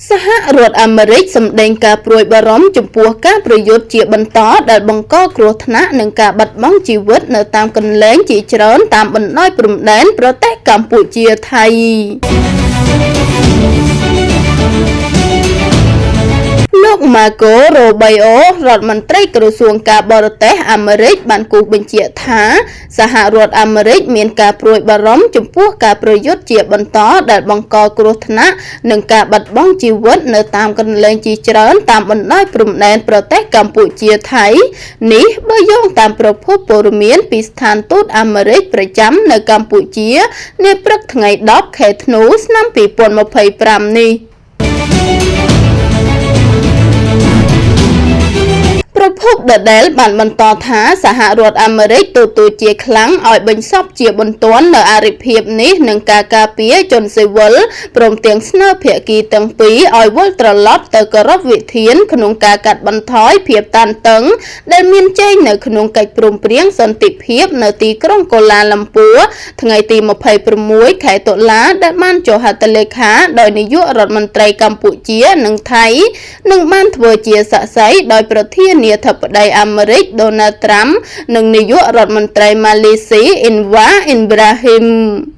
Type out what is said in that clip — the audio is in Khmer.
សហរដ្ឋអាមេរិកសម្ដែងការព្រួយបារម្ភចំពោះការប្រយុទ្ធជាបន្តដែលបង្កគ្រោះថ្នាក់និងការបាត់បង់ជីវិតនៅតាមកន្លែងជាច្រើនតាមបណ្ដោយព្រំដែនប្រទេសកម្ពុជាថៃ។ លោក ម៉ាកូ រូប៊ីអូ រដ្ឋមន្ត្រីក្រសួងការបរទេសអាមេរិកបានគូសបញ្ជាក់ថា សហរដ្ឋអាមេរិកមានការព្រួយបារម្ភចំពោះការប្រយុទ្ធជាបន្តដែលបង្កគ្រោះថ្នាក់និងការបាត់បង់ជីវិតនៅតាមកន្លែងជាច្រើនតាមបណ្ដោយព្រំដែនប្រទេសកម្ពុជាថៃ នេះបើយោងតាមប្រភពព័ត៌មានពីស្ថានទូតអាមេរិកប្រចាំនៅកម្ពុជានាព្រឹកថ្ងៃ10ខែធ្នូឆ្នាំ2025នេះ។ ប្រភពដដែលបានបន្តថា សហរដ្ឋអាមេរិកទទូចជាខ្លាំងឲ្យបញ្ចប់ជាបន្ទាន់នូវអរិភាពនេះនិងការការពារជនស៊ីវិល ព្រមទាំងស្នើភាគីទាំងពីរឲ្យវិលត្រឡប់ទៅគោរពវិធានក្នុងការកាត់បន្ថយភាពតានតឹងដែលមានចែងនៅក្នុងកិច្ចព្រមព្រៀងសន្តិភាពនៅទីក្រុងកូឡាឡាំពួរថ្ងៃទី26ខែតុលា ដែលបានចុះហត្ថលេខាដោយនាយករដ្ឋមន្ត្រីកម្ពុជានិងថៃ និងបានធ្វើជាសាក្សីដោយប្រធានាធិបតីអាមេរិក ដូណាល់ ត្រាំ និងនាយករដ្ឋមន្ត្រីម៉ាឡេស៊ី អ៊ីនវ៉ា អ៊ីនប្រាហ៊ីម។